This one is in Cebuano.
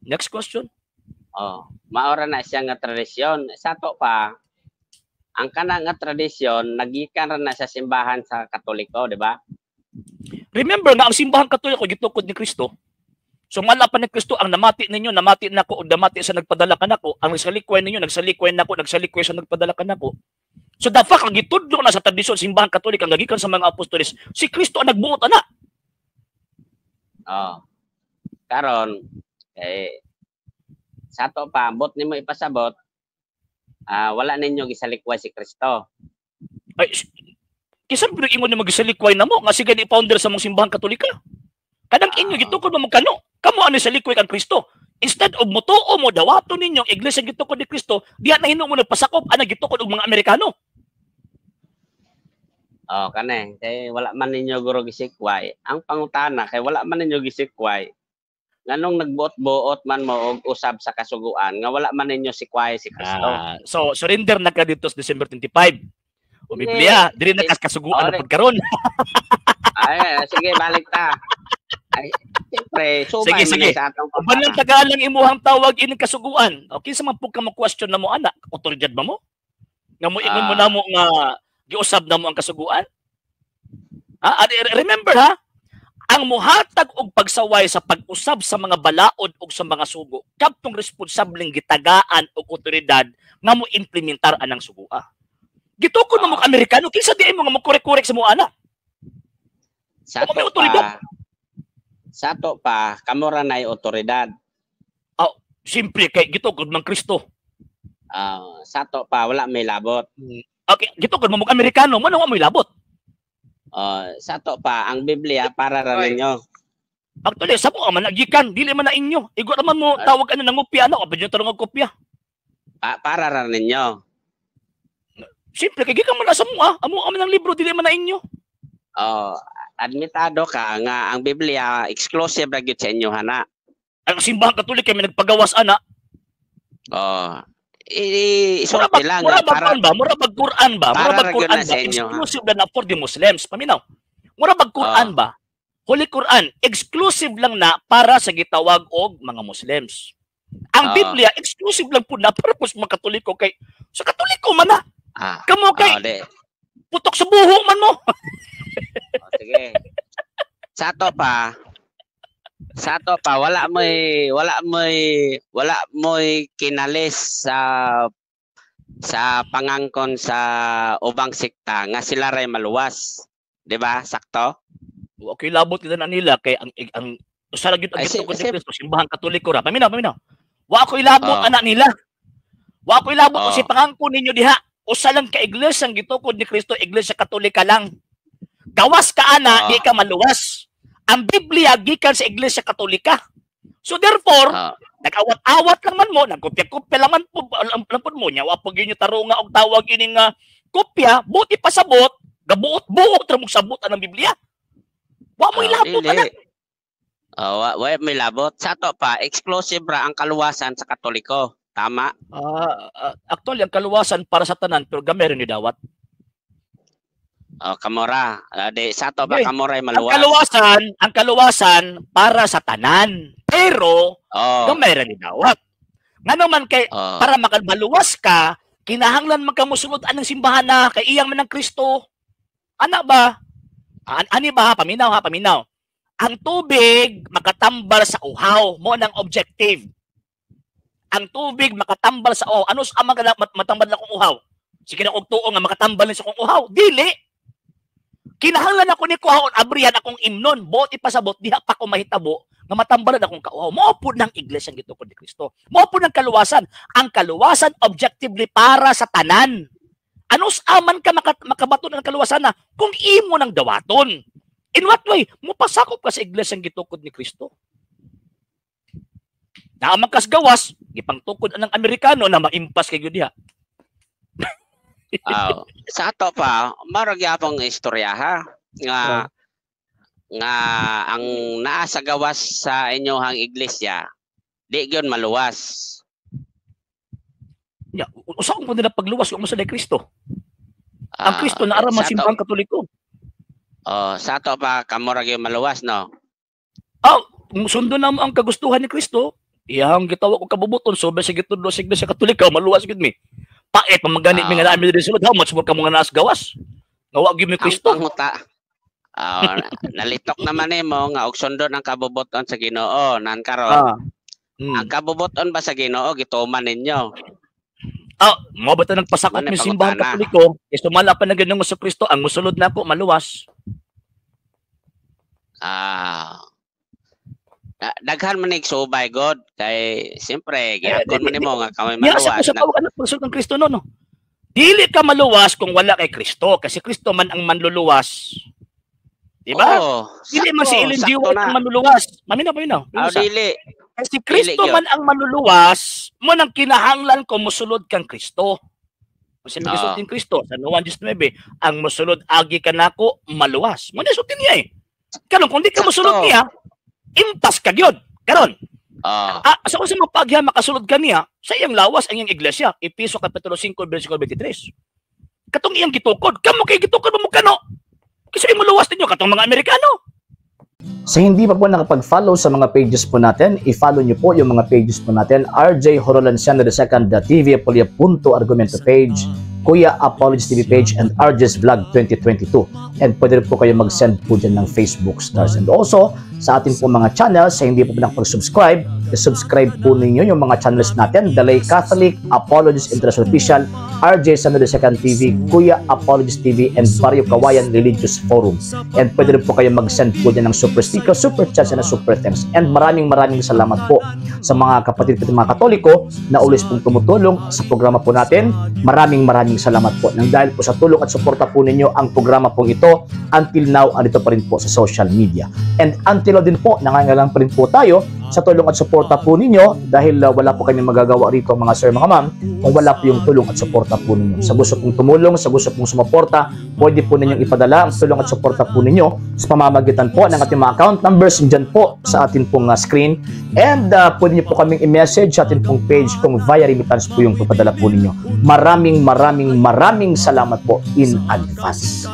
Next question. Oh, maora na siya nga tradisyon. Sa ato pa, ang kana nga tradisyon nagikan ra na sa simbahan sa Katoliko, di ba? Remember nga ang Simbahan Katoliko gitukod ni Kristo. So mala pa ni Kristo ang namati ninyo, namati nako og namati sa nagpadala kanako, ang nagsalikway ninyo, nagsalikway nako, nagsalikway sa nagpadala kanako. So the fact ang gitudlo na sa tradisyon Simbahan Katoliko ang gagikan sa mga apostoles, si Kristo ang nagbuot ana. Oh. Karon eh sa ato pa, ambot nimo ipasabot, wala ninyo gisalikway si Kristo. Ay, kinsa man ingon nga magisalikway namo nga siya ni founder sa mong Simbahan Katolika? Kanang inyo gitukod mo magkano? Kamo ano salikway kang Kristo? Instead of motuo mo, dawato ninyo ang iglesia gitukod ni Kristo, diha na hinuon mo nagpasakop ana gitukod og mga Amerikano. Oh, kani kay wala man ninyo guro gisikway. Ang pangutana kay wala man ninyo gisikway. Nganong nagbuot-buot man mo og usab sa kasuguan nga wala man ninyo sikway si Kristo? Ah, so surrender na ka dito sa December 25. O Biblia, dili na kas kasuguan na pud karon. Ay, sige, balik ta. Ay, siyempre, subay Sige, man sige. ni sa atong Uban lang tagalang imuhang tawag ining kasuguan. O kinsa man pud ka mo question na mo ana, otoridad ba mo? Nga mo ingon mo namo nga giusab na mo ang kasuguan? Ha? Remember ha? Ang muhatag og pagsaway sa pag-usab sa mga balaod ug sa mga sugo, kadtong responsableng gitagaan og otoridad nga mo implementar anang sugua. Gitukod mo mo Amerikano, kinsa di mo nga mo korek-korek sa mo ana? Sa Kung may ato otoridad. pa, sa ato pa, kamo ra nay otoridad. Oh, siyempre kay gitukod man Kristo. Sa ato pa wala may labot. Okay, gitukod mo mo Amerikano, mo na wa mo'y labot. Sa ato pa ang Biblia para ra Oy. ninyo. Actually, sa mo man nagikan, dili man na inyo. Igo naman mo tawag ano nangopya ano, abid yung tarong og kopya. Para ra ninyo. Siyempre kay gikan man na sa mo, amo man ang libro, dili man na inyo. Oh, admitado ka nga ang Biblia exclusive ra gyud sa inyo hana. Ang Simbahan Katoliko kay may nagpagawas ana. Oh. Mura Isulti bag, lang mura nga bag para Quran ba? Mura bag Quran ba? Mura para bag ra gyud Quran na ba? sa inyo, ha? Exclusive na na for the Muslims. Paminaw. Mura bag Quran ba? Holy Quran, exclusive lang na para sa gitawag og mga Muslims. Ang Biblia, exclusive lang po na para po sa mga Katoliko kay sa Katoliko man na. Kamo kay Oh, di. putok sa buho man mo. Oh, sige. Sa ato pa, wala mo'y kinalis sa pangangkon sa ubang sekta nga sila ray maluwas. Di ba? Sakto? Okay, labot kita na nila kay ang usa ra gyud ang Ay, gitukod ni Kristo, Simbahan Katoliko ra. Paminaw, paminaw. Wa ako ilabot ana nila. Wa ako ilabot si pangangkon ninyo diha. Usa lang ka iglesia ang gitukod ni Kristo, Iglesia Katolika lang. Gawas ka ana, di ka maluwas. Ang Biblia gikan sa Iglesia Katolika. So therefore, nag-awat-awat lang man mo, nagkopya-kopya lang man po, lang, lang po mo niya, wa po gyud tarunga og tawag ining kopya, buti pasabot, gabuot-buot ra mong sabot ang Biblia. Wa mo ilabot dili. ana. Oh, wa may labot. Sa ato pa, exclusive ra ang kaluwasan sa Katoliko. Tama? Actually, ang kaluwasan para sa tanan, pero gamay rin ni dawat. Oh, kamora. Di, sa ato pa, Okay. kamora ay Ang maluwas. kaluwasan para sa tanan. Pero, gamay rin ni dawat. Ngano man kay, para makamaluwas ka, kinahanglan man ka mosunod anang simbahan na kay iyang man ang Kristo. Ana ba? Ani ba ha? Paminaw ha, paminaw. Ang tubig makatambal sa uhaw, mo nang objective. Ang tubig makatambal sa uhaw. Ano sa mga matambal na akong uhaw? Sige na kog tuo nga makatambal ni sa akong uhaw. Dili. Kinahanglan ako ni kuhaon abrihan akong imnon, buot ipasabot diha pa ko mahitabo nga matambalan akong kauhaw. Mao pud ng iglesia ang gitukod ni Kristo. Mao pud ng kaluwasan. Ang kaluwasan objectively para sa tanan. Ano sa aman ka makabaton ang kaluwasan na kung imo nang dawaton? In what way? Mupasakop ka sa iglesia ang gitukod ni Kristo. Naamang kas gawas, gipangtukod ang Amerikano na maimpas kay gyud diha. Sa ato pa, marag yapong istorya ha nga nga ang naa sa gawas sa inyohang iglesia di gyud maluwas. Ya, usa ko nila pagluwas kung sa Kristo. Ang Kristo na aram ang Simbahang Katoliko. Oh, sa ato pa kamo ra gyud maluwas, no? Oh, kung sundon na mo ang kagustuhan ni Kristo, Iyang gitawag og kabubuton so sa gitudlo sa Iglesia Katolika, maluwas gid mi. Pait pa magani mi nga naa mi diri sulod, how much more kamo nga naa sa gawas? Nga wa gyud mi Ang Kristo. panguta. Ah, nalitok naman nimo nga og sundon ang kabubuton sa Ginoo nan karon. Ang kabubuton ba sa Ginoo gituman ninyo? Ah, mo ba ta nagpasakop Ano ni simbahan pangutana? Katoliko? Kay sumala pa na Ginoong Kristo, ang musulod nako maluwas. Ah. Daghan man subay god kay siyempre giangkon man nimo nga kami Niya sa maluwas. sa tawag anak pagsulod ng Kristo, no. Dili ka maluwas kung wala kay Kristo kasi Kristo man ang manluluwas. Di ba? Oo, Dili man si sakto, Ellen G. sakto White na. ang manluluwas. Mamina pa yun na. Ah, dili. Kasi Kristo Dili gyud. man ang manluluwas, mo nang kinahanglan ko mosulod kang Kristo. Kasi uh, Kristo sa Juan 19, ang mosulod agi kanako maluwas. Mo na sulti niya eh. Karon kung di ka mosulod niya, impas ka gyud. Karon, sa unsa mga pagya makasulod ka niya sa iyang lawas ang iyang iglesia? Epeso kapitulo 5 versikulo 23. Katong iyang gitukod, kamo kay gitukod mo kano. Kasi mo luwas ninyo katong mga Amerikano. Sa hindi pa po nakapag-follow sa mga pages po natin, i-follow nyo po yung mga pages po natin. RJ Horolanciano II TV, Apolia Punto Argumento page, Kuya Apologies TV page, and RJ's Vlog 2022. And pwede rin po kayo mag-send po dyan ng Facebook stars. And also, sa atin po mga channels, sa hindi po nakapag-subscribe, i-subscribe po ninyo yung mga channels natin. The Lay Catholic, Apologies International Official, RJ Sano II TV, Kuya Apologies TV, and Barrio Kawayan Religious Forum. And pwede rin po kayo mag-send po dyan ng super sticker, super chats, and super thanks. And maraming maraming salamat po sa mga kapatid ko mga Katoliko na always pong tumutulong sa programa po natin. Maraming maraming salamat po. Nang dahil po sa tulong at suporta po ninyo ang programa pong ito, until now, andito pa rin po sa social media. And until now din po, nangangailangan pa rin po tayo sa tulong at suporta po ninyo dahil wala po kami magagawa rito, mga sir, mga ma'am, kung wala po yung tulong at suporta po ninyo. Sa gusto pong tumulong, sa gusto pong sumuporta, pwede po ninyong ipadala ang tulong at suporta po ninyo sa pamamagitan po ng ating mga account numbers dyan po sa atin pong screen. And pwede niyo po kaming i-message sa atin pong page kung via remittance po yung papadala po ninyo. Maraming maraming maraming salamat po in advance.